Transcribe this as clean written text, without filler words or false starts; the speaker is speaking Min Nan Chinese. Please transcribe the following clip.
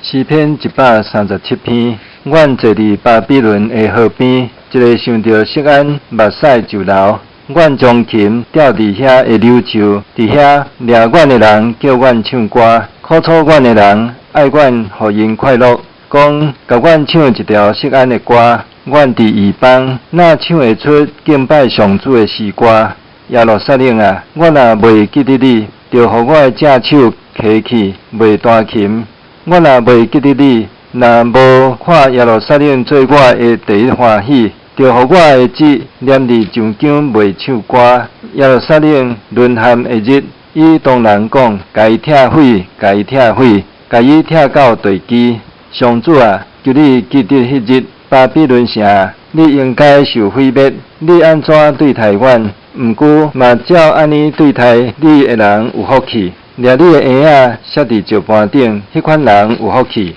詩篇一百三十七篇。阮坐佇巴比倫的河邊，一个想著錫安，目屎就流。阮將琴吊佇遐的柳樹，佇遐掠阮的人叫阮唱歌，苦楚阮的人愛阮予𪜶快樂，講共阮唱一條錫安的歌。阮佇異邦，哪唱會出敬拜上主的詩歌？耶路撒冷啊，我若袂記得你，就予我的正手乾去，袂彈琴。我若袂記得你，若無看耶路撒冷做我的第一歡喜，就予我的舌黏佇上腔袂唱歌。耶路撒冷淪陷的日，以東人講，共伊拆毀，共伊拆毀，共伊拆到地基。上主啊，求你記得彼日，巴比倫城，你應該受毀滅。你按怎對待阮？毋過嘛照按呢對待你的人有福氣。掠你的嬰仔摔佇石盤頂，彼款人有福氣。